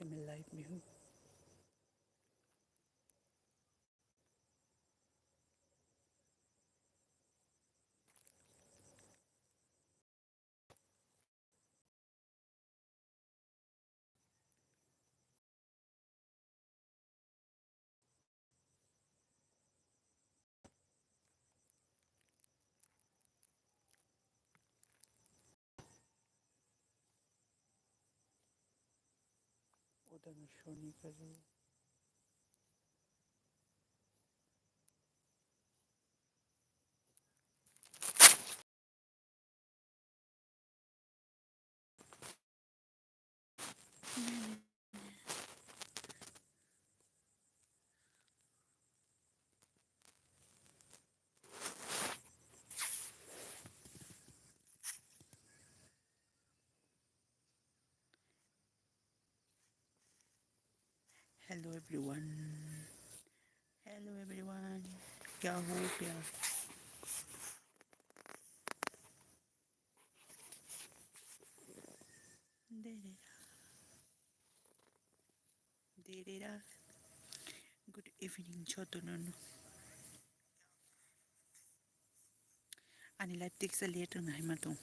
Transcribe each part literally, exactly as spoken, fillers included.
मैं लाइव में हूँ। उधर में शो नहीं कर रही है। Hello everyone. Hello everyone. क्या हो क्या? Derera. Derera. Good evening, jotono no. Ani live tik sa late wng hai ma tong.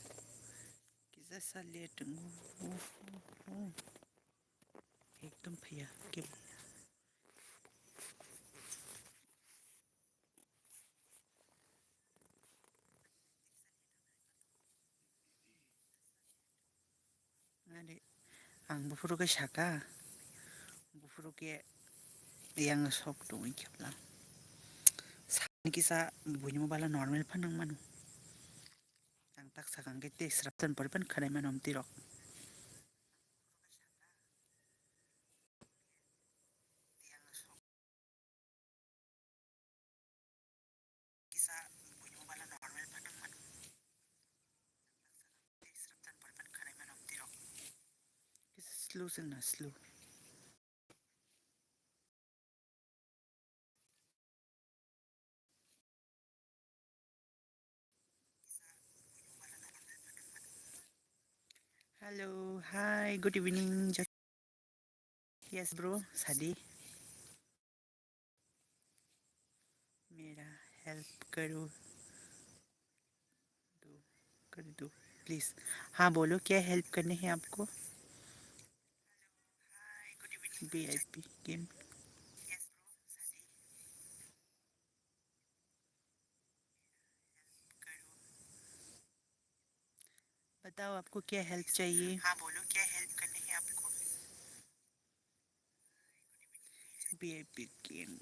Kisa sa late wng. Oh, oh, oh. Ekdom phaiya. Ke Are, ang buphuru khe saka, buphuru khe yang sok tongwi khepla. Sakni kisa buini mobile normal phan nang mano. Ang tak sakang khe te sraptan pori phan khanai mano amtwi rok. Kisa buini mobile normal phan nang mano. Sraptan pori phan khanai mano amtwi rok. Kisa slow sengna slow. Hello, hi, good evening. Yes, bro, sadi. मेरा हेल्प करो, दो, कर दो, प्लीज। हाँ, बोलो, क्या हेल्प करने हैं आपको? VIP game. बताओ, आपको क्या हेल्प चाहिए? हाँ, बोलो, क्या हेल्प करनी है आपको? VIP game.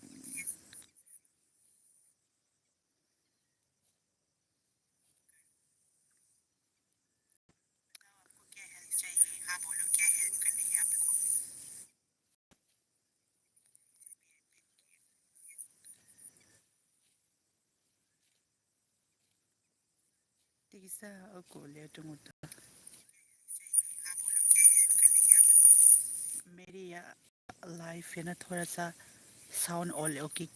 Tikisa o kole tunguta. मेरी या लाइफ है ना, थोड़ा सा साउंड ऑल ओके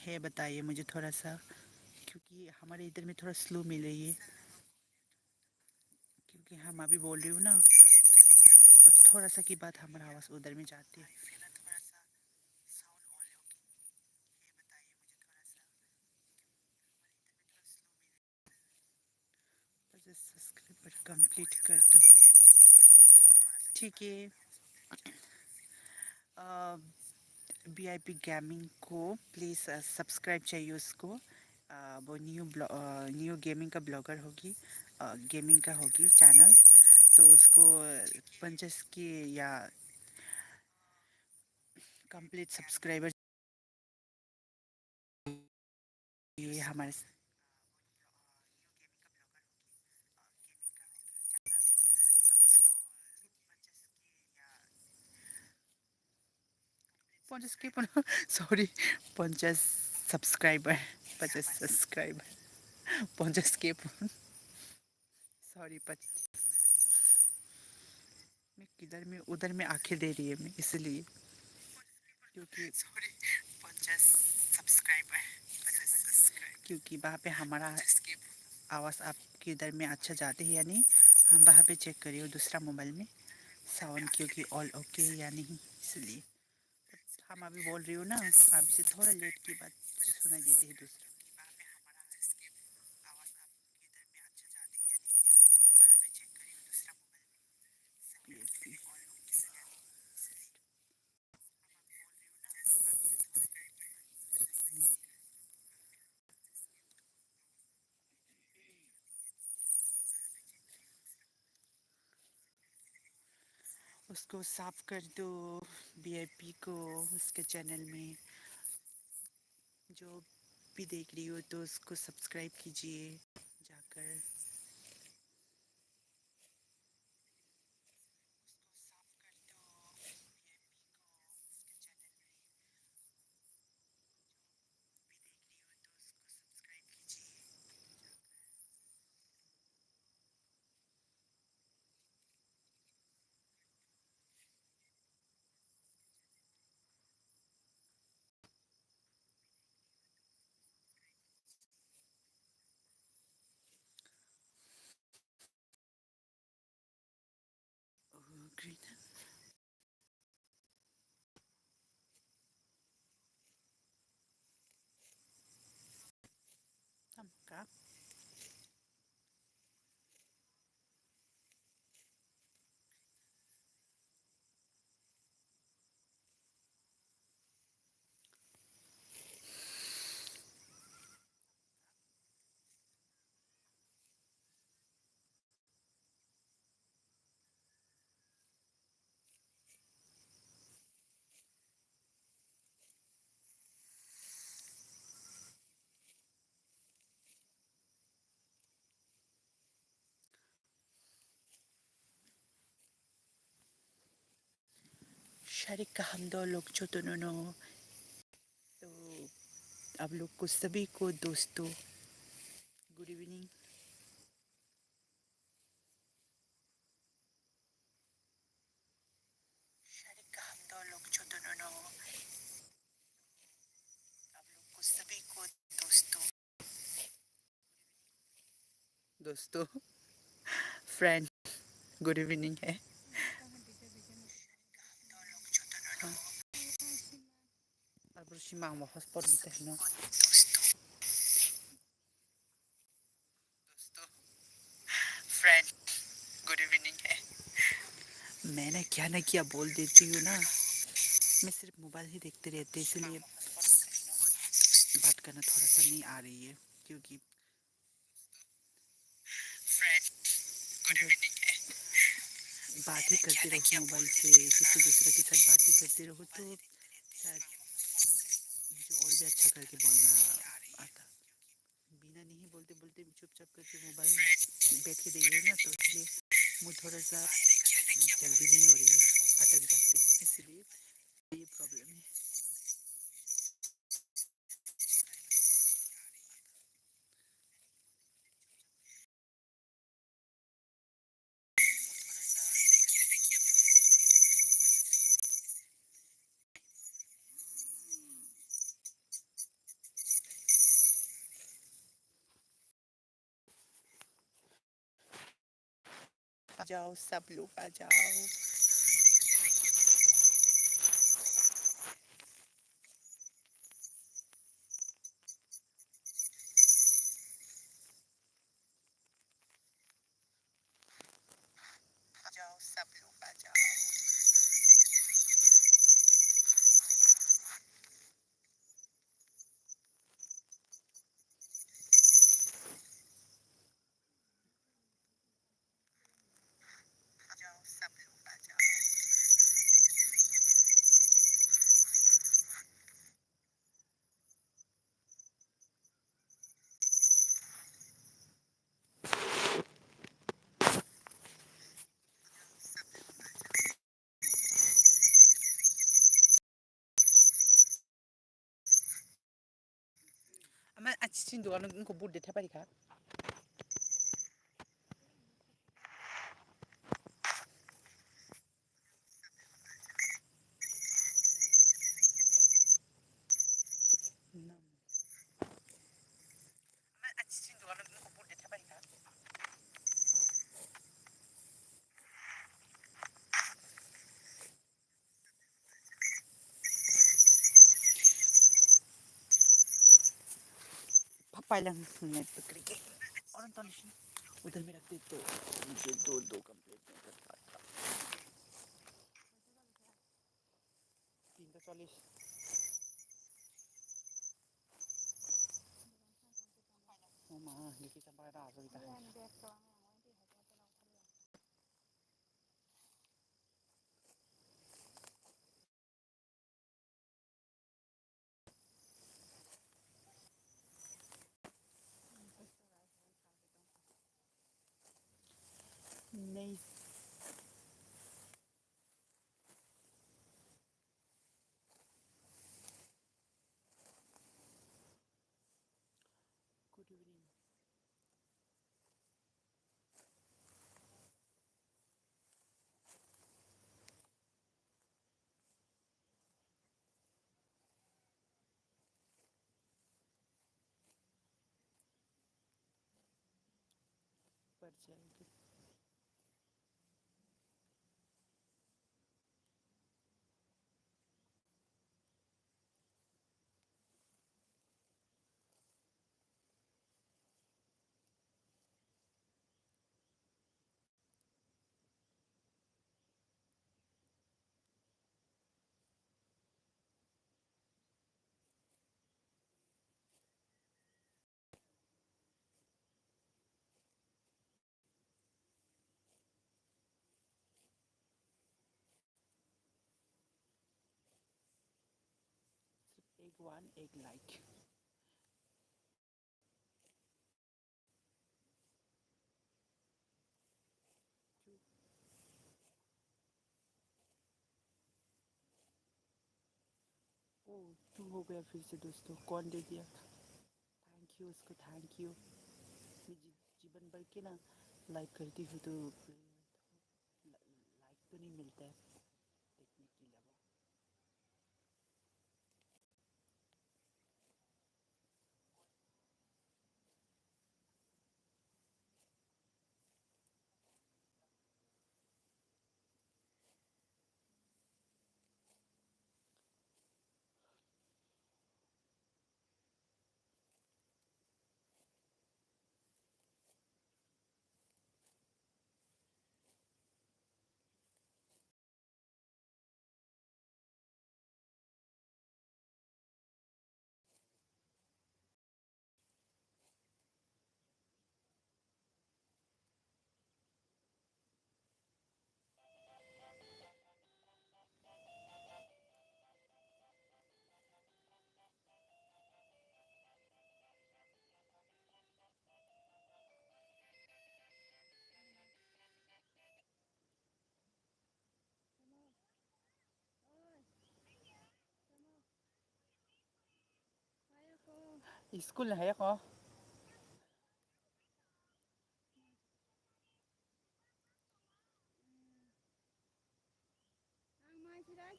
है, बताइए मुझे थोड़ा सा, क्योंकि हमारे इधर में थोड़ा स्लो मिल रही है। क्योंकि हम अभी बोल रही हूँ ना, और थोड़ा सा की बात हमारा आवाज़ उधर में जाती है। पचास सब्सक्राइबर कंप्लीट कर दो। ठीक है। वीआईपी गेमिंग को प्लीज सब्सक्राइब चाहिए उसको। वो न्यू न्यू गेमिंग का ब्लॉगर होगी, गेमिंग का होगी चैनल। तो उसको पचास के या कंप्लीट सब्सक्राइबर ये हमारे পঞ্চাশ কে পন-, সরি, পঞ্চাশ সাবস্ক্রাইবার, পঞ্চাশ সাবস্ক্রাইবার, পঞ্চাশ কে পন-, सॉरी, पच-, मैं किधर में, उधर में आंखें दे रही है मैं, इसलिए। क्योंकि सॉरी, पचास सब्सक्राइबर, पचास सब्सक्राइबर। क्योंकि वहाँ पे हमारा आवाज़ आप किधर में अच्छा जाते हैं या नहीं, हम वहाँ पे चेक करिए दूसरा मोबाइल में साउंड, क्योंकि ऑल ओके या नहीं। इसलिए। हाँ, मैं अभी बोल रही हूँ ना, अभी से थोड़ा लेट के बाद सुनाई देती है दूसरा। उसको साफ कर दो, वीआईपी को, उसके चैनल में। जो भी देख रही हो तो उसको सब्सक्राइब कीजिए जाकर। Sharik kaham do lok jotono no. To, ab lok ko sabi ko dosto. Good evening. Sharik kaham do lok jotono no. Ab lok ko sabi ko dosto. दोस्तों, फ्रेंड, गुड इवनिंग है। Abro si mang mo hotspot di tehno. दोस्तों, friend, good evening है। मैं ना क्या ना क्या बोल देती हूँ ना, मैं सिर्फ मोबाइल ही देखते रहते, इसलिए बात करना थोड़ा सा नहीं आ रही है, क्योंकि बात ही करते रहो मोबाइल से, किसी दूसरे के साथ बात ही करते रहो तो शायद मुझे और भी अच्छा करके बोलना आता। बिना नहीं बोलते बोलते चुपचाप करके मोबाइल बैठ के देख रहे हो ना, तो इसलिए मुझे थोड़ा सा जल्दी नहीं हो रही है, अटक जाती है, इसलिए ये प्रॉब्लम है। आ जाओ, सब लोग आ जाओ। आ जाओ, सब लोग आ जाओ। Ama achichini dukan wngkha bur de thepari kha. Pailang net bikri ke. Orang ton sini. Udah merah itu. Itu itu complete. Tinta cholish. Mama, gigi sampai dah, kita. Nice. Good evening. Egg one, egg like. ओ, टू हो गया फिर से दोस्तों, कौन दे दिया? Thank you, उसको thank you. मैं जी-, जीवन भर के ना लाइक करती हूँ तो लाइक तो नहीं मिलता है देखने के लिए। School ni haya ko. Ang mai sirai.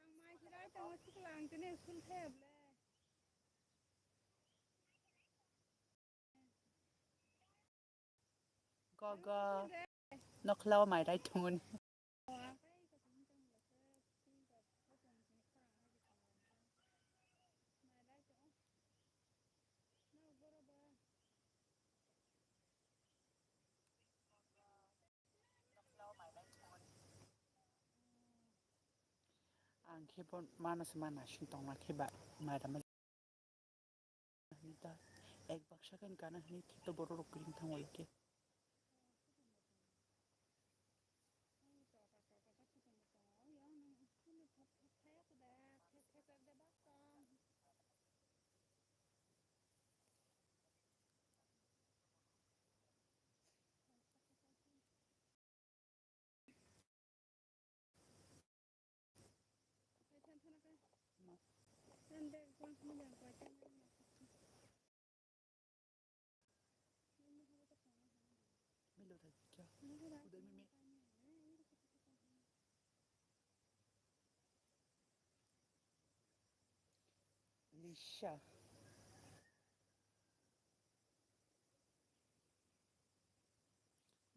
Ang mai sirai tong sikla ang tini school thaya ble. Gogo. Nokhlao mai rai thungun. Ang khe bo mano se mana sing tongna khe ba mai rama. Ek baksa khe gana hwnwi khe to borok rok kwrwng thangwi khe. Lisha.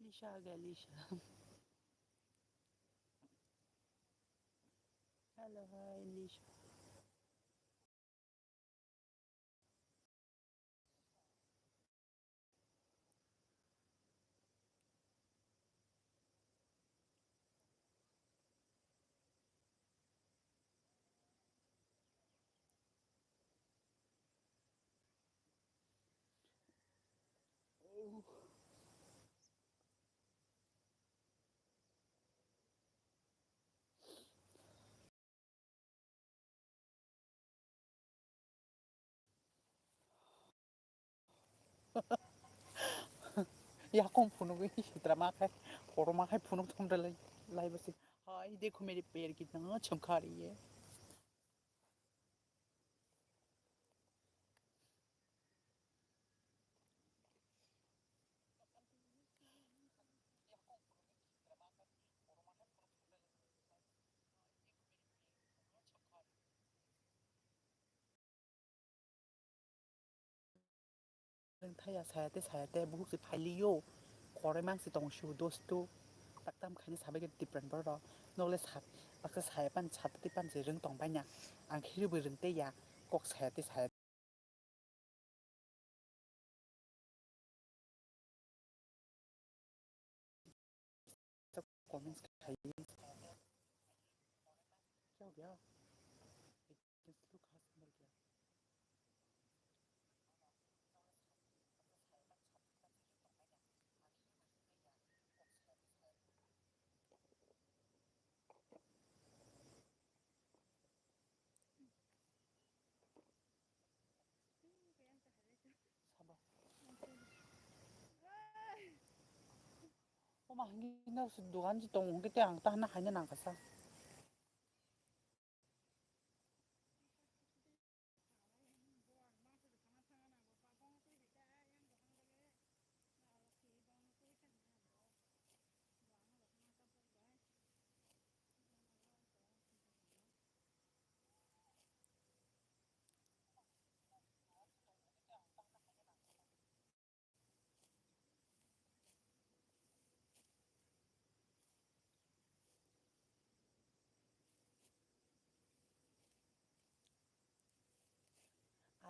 Lisha आ गया, Lisha. Hello, hi, Nisha. Yakung phunugwi sitra ma khai, koro ma khai phunuk thumre lai, lai basi. Hai, dekho mere per kitna chamkha rahi hai. Nwng thaya saya tei saya tei buhuk se phailiyo. Korai mang se tong siu dostu. Taktam khaini sabai khe different borok. Nokle sat, baksa saya pan sat tei pan se rwng tong baina. Ang khiri bo rwng tei ya. Kok saya tei saya. Comments khai. Kya ho gaya? Look has mil gaya. Sabo. Oma hingke na dogan si tong hingke te ang tahana haina nang kasa.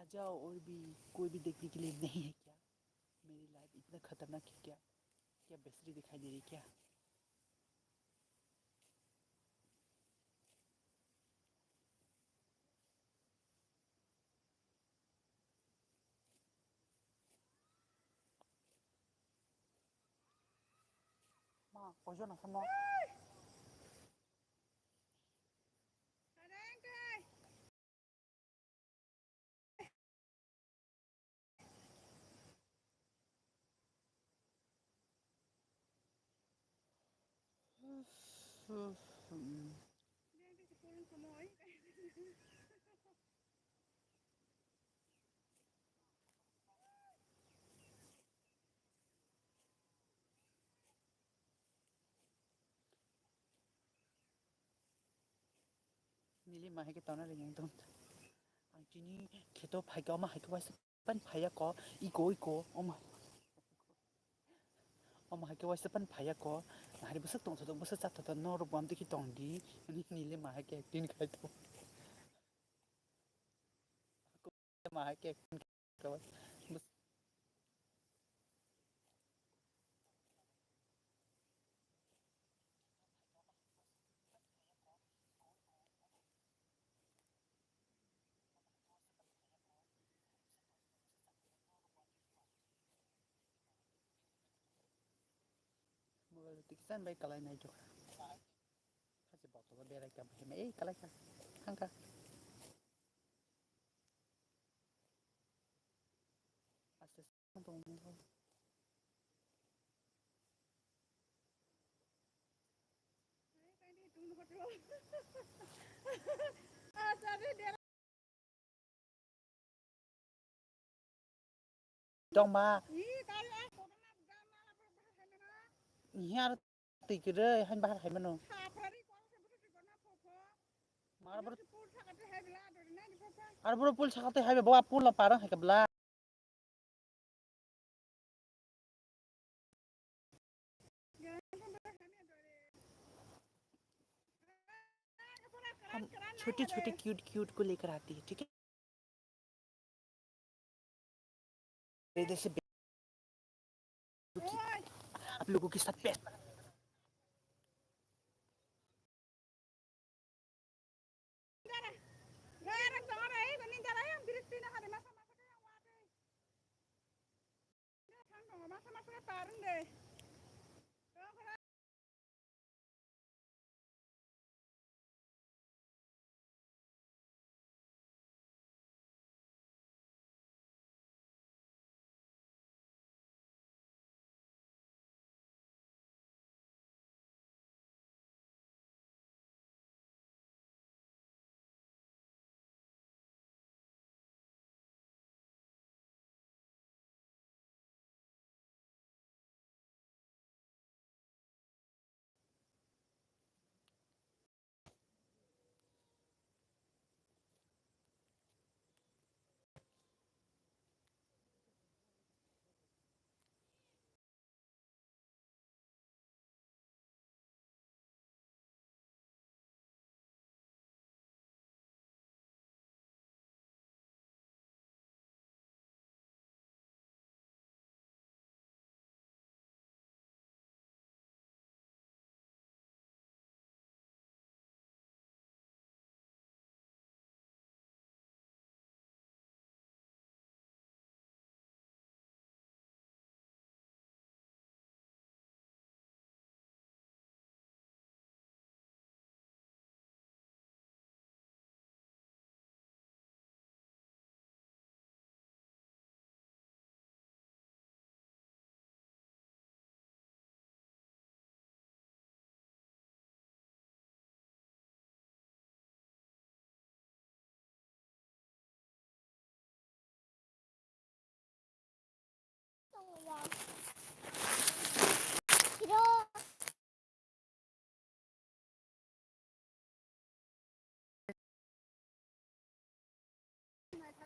आ जाओ और भी कोई भी देखने के लिए नहीं है क्या? मेरी लाइफ इतना खतरनाक है क्या? क्या बेसरी दिखाई दे रही क्या? Ma, ojo na samo. Nili ma hai khe tona ring yang tong. Ang chini kheto phai khe omo hai khe waisa pan phai ya ko, iko, iko, omo. Omo hai khe waisa pan phai ya ko. Hari bwswk tong tong, bwswk cha tong tong, norok bo amtwi khe tong di. Nili ma hai khe acting khai tong. Ma hai khe acting khai tong. Mobile twi kisan bai kalai nai jokha. Hachi bottle berai ka bahai ma ei kalai ka. Thangka. Aste aste tong. Tongma. Iya, aro twi kwrwi, hain bahar hai mano. Mar bor-, ar boro pul sakate hai ba, bo a pul no parang hai ka bla. Ham-, छोटे छोटे cute cute को लेकर आती है, ठीक है? मेरे इधर से बे- आप लोगों के साथ best.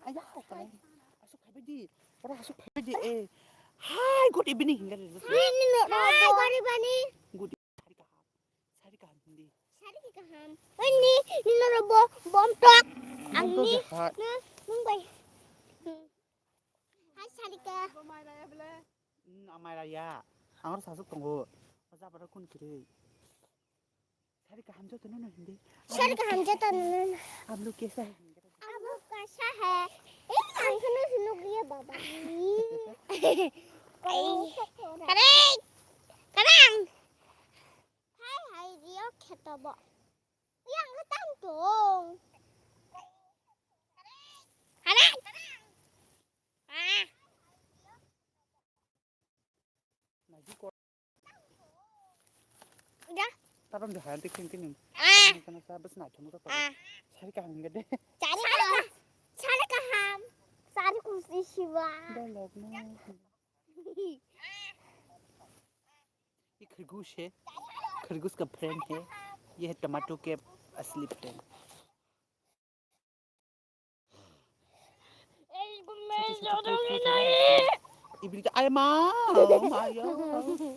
Aya, asuk phaibai di. Ora asuk phaibai di, eh. Hi, good evening. Hi, good evening. Good evening. Sari kaham, sari kaham hindi. Sari kaham. Ini, ini noro bo-, bom tok. Bom tok. Angni, ya, ha. Na, nung bai. Hmm. Hai, Sarika. Hmm, amai raya. Ang oro sasuk tongo. Oja bara kun kiri. Sari kaham joto no no hindi. Sari kaham joto no no. Aam log kaisa hai? Aam log kaisa hai? Eh, ang kheno sinuk ye baba. Ai. Kareng. Kareng. Hai, hai, rio kheto bo. Yang khe tang tong. Hana. Ah. Udah. Taram de han tik ting ting. Ah. Kana sa bas na thung ta. Ah. Sari kaham gede. Sari kaham. Sari kaham. Sari kusi siwa. Dalok na. ये खरगोश है, खरगोश का फ्रेंड है, ये है टमाटो के असली friend. Ibili ta ay ma, oh my God.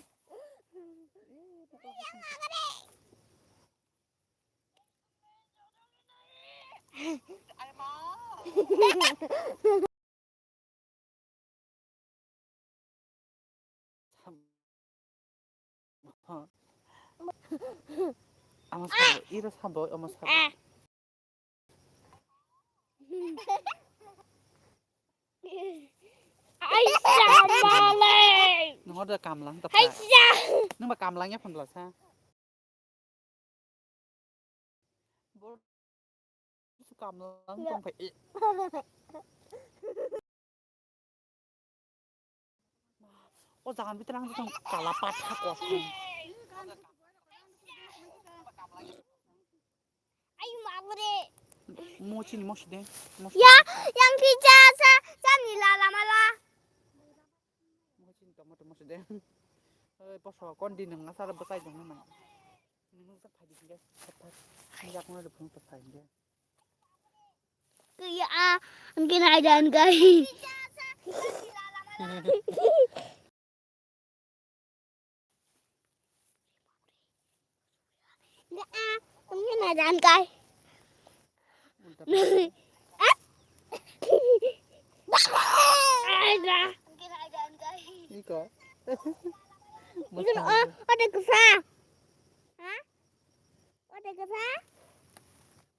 Amo sabo, iro sabo, amo sabo. Aisa male. Nung order kamlang to. Aisa. Nung ba kamlang ya phone sa. Bor su kamlang tong phai. O jagan bitor ang tong kala patha kosong. Ay magre. Mo chini mo side. Ya, yang pizza sa sa ni la la mala. Mo chini tomato mo side. Oi poso kon din nang asar bwsai dong nang. Nung sa phai di guys. Phai. Yak mo le phung phai di. Kuya, ah, ang kinaidan, guys. Ang kinaidan, guys. Iko. Ikan o, ada kusa. Ha? Ada kusa?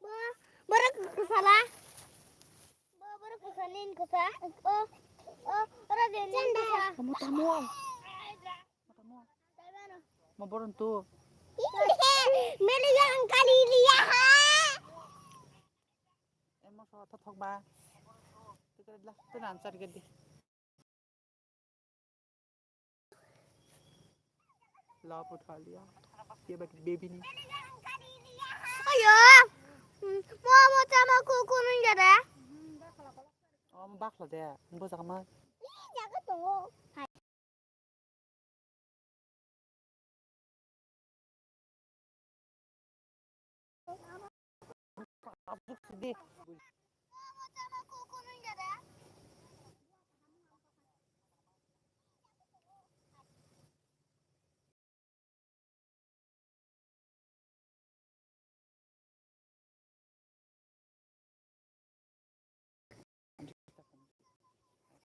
Bo, borok kusa la. Bo, borok kusa nin kusa. O, o, ora dia nin kusa. Tamo, tamo. Tamo. Mo boron tu. Meli yang kali liya ha. Emo so thothok ba. Tikre la, tu nan char gedi. Love उठा लिया। ये बेटी बेबी नहीं। Ayo. Mo mo chama ko ko nung jada. Oh, mo bakla de. Mo jaga ma. Ni jaga tongo.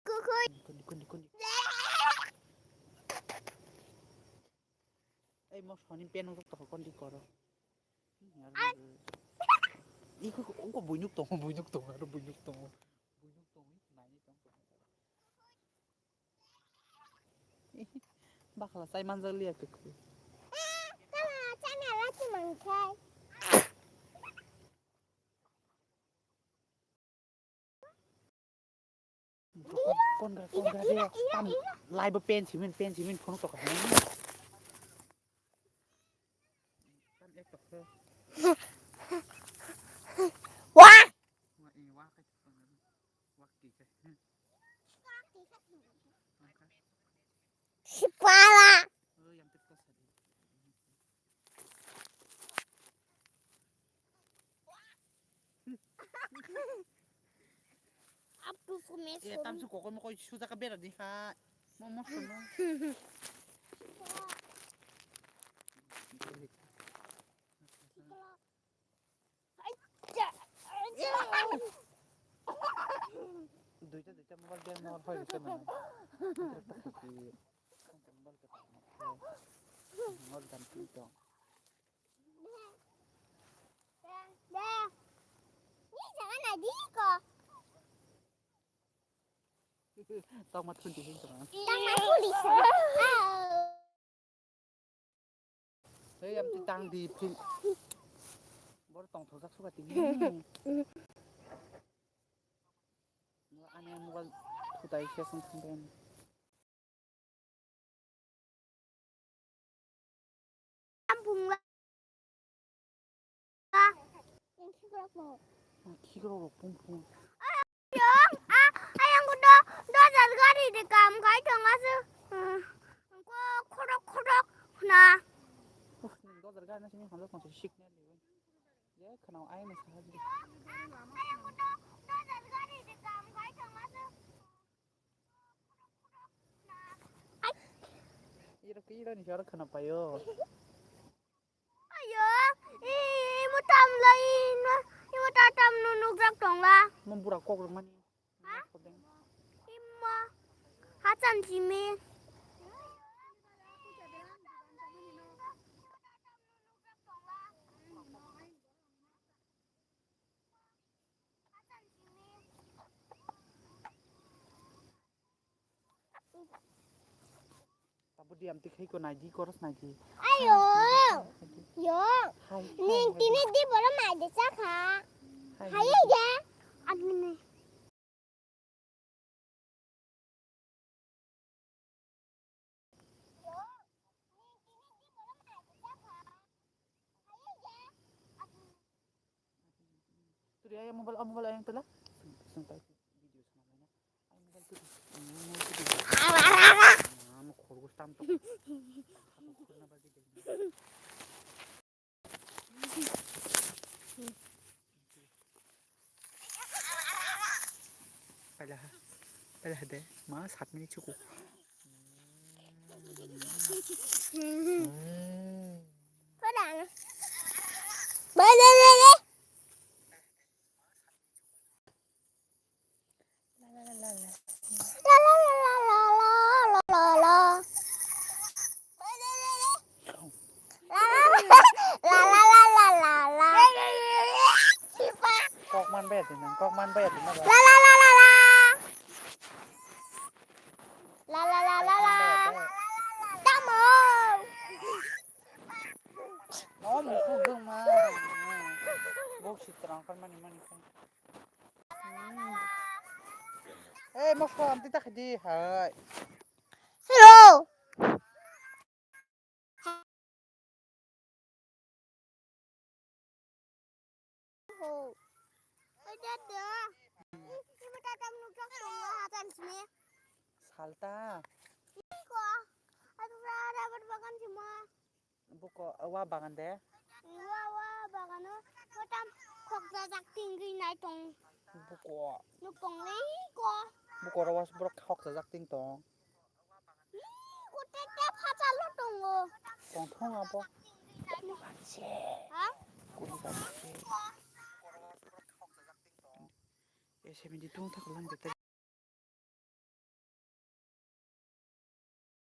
Kukhoi. Kondi, kondi, kondi. Ei, mo soni pen wngkha toko kondi koro. Iko, iko buinuk tongo, buinuk tongo, aro buinuk tongo. Buinuk tongo, naini tongo. Bakla chai manjak liya kwkhwi. Tama chana lati mankhai. Kongra, kongra de. Tam lai bo pen simin, pen simin phone to kaham. Tam ek to. Wah. Wah, eh, wah, kai. Wah, ki kai. Sipala. Up to sumesum. Eh, tamsu kokoi mokoi sujaka bera di ha. Mo mo sono. Duita, duita mobile dia mobile hoi bisa mana? Mobile kita. Mobile ganti itu. Tama thun di hin tama. Tama thun di hin. Hei, am ti tang di phin. Bor tong thok jak suka tini. Ani mobile thutai se sung thang ben. Ampung la. Yang khikrok mo. Khikrok rok pung pung. Ayang, ah, ayang ko do, do jar gari de kam kai thang asu. Hmm, ko khorok khorok na. Uf, do jar gari na sini hamlo kong signal ni. Ye khana ayang na sahaj. Ayang ko do, do jar gari de kam kai thang asu. Iro ke iro ni soro khana payo. Ayo, i, imo tam lai, imo, imo ta tam nu nuk jak tong la. Mo bura kok rok mani. Ha? Imo, hachan jimi. Tabuk diam tik hai ko nai di koros nai di. Ayo. Hai, hai, hai. Yo. Hai, hai, ning hai. Tini di bolo mai de chakha. Hai, hai. Hai ya. Admini. Turi ayang mobile, oh, mobile ayang tula. Sung, sung tai video sama mana? Ayang mobile turi. Mobile turi. Mama khorgos tam tok. Khorna bagi deh. Pala, pala de, ma sat minute chuku. Pala. Pala, pala. La la la la la la la la. La la la la la la la. Kok man bai di nang, kok man bai di nang. La la la la la. La la la la la. Tamo. Oh, mukuk dong ma. Bok si terang kan mani mani kan. Eh, mosla anti tak di hai. Hello. Salta. Buko wa bagan de. Wa, wa bagano motam khokjajak tingwi nai tong. Buko. Nuk tong lei ko. Buko rawas borok khokjajak ting tong. Ih, kote te phacha lo tongo. Tong thong abo. Kuli bache. Ha? Kuli bache. E seventy two thak lang de.